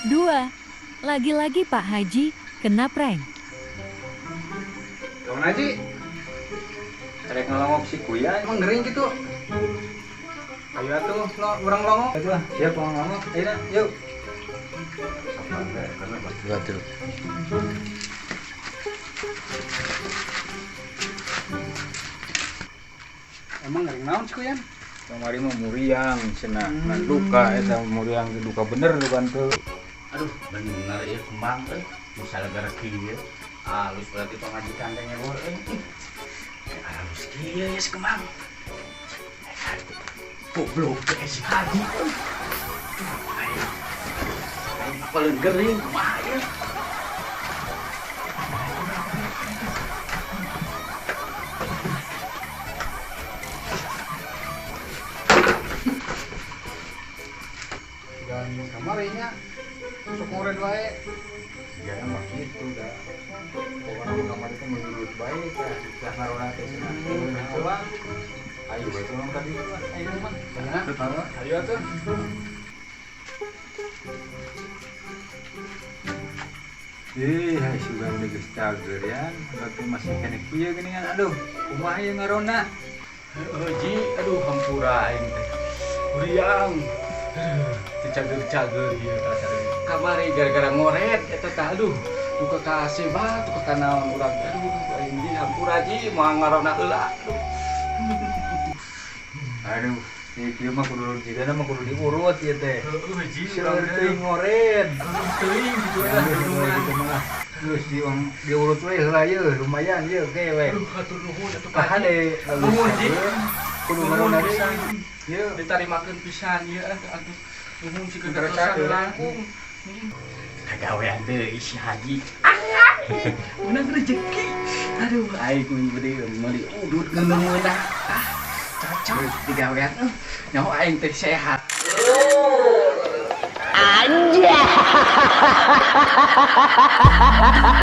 2. Lagi-lagi Pak Haji kena prank. Kawan Haji, Rek ngelongok si Kuya. Emang gering gitu. Ayo atuh, lo urang longok. Ayo lah, siap mau ngomong. Ayo dah, yuk. Waduh. Emang gering naon sih Kuyan? Kamari mah muriang cenah. Nah, duka eta muriang teh duka bener duka teu. Aduh, bener ya kembang euy. Misalnya gara kieu. Halus berarti pamajikan teh nyebor euy. Halus kieu ya si kembang. Goblok teh si Haji euy. Aing. Aing paling gering kumaha ya. Dan kamarinya sok ngored wae. Ya mah kitu da. Pokokna mah kamari teh menurut bae tah tah ngarona teh cenah. Pulang. Ayo bae tolong tadi. Ayo mah. Ya, ayo atuh. Ih, hai sugan geus cager ya. Berarti masih keneh kieu geuningan. Aduh, kumaha ieu ngarona? Heuh Ji, aduh hampura aing teh. Muriang. Teu cager-cager ieu. Kamari gara-gara ngoret eta tah aduh. Duka kasih banget, duka kanaon urang. Aduh, aing di hampura Ji, moal ngarona heula. Aduh. Aduh, si kieu mah kudu jigana mah kudu diurut ieu teh. Heuh Ji, Seueur teuing ngored. Teuing gitu lah. Aduh, gitu mah. Geus diurut we heula ieu, lumayan ieu ge we. Aduh, hatur nuhun atuh Ka hade Nuhun Ji. Kudu Nuhun ngarona pisan. deui. Ieu Ditarimakeun pisan ieu atuh. Nuhun si Bener kegatosan cager. langkung. Kagawean deui si Haji. Menang rezeki. Aduh, aing mun beureum meuli udut ngeunah. Ah, cocok digawean. Nyaho aing teh sehat. Anjay.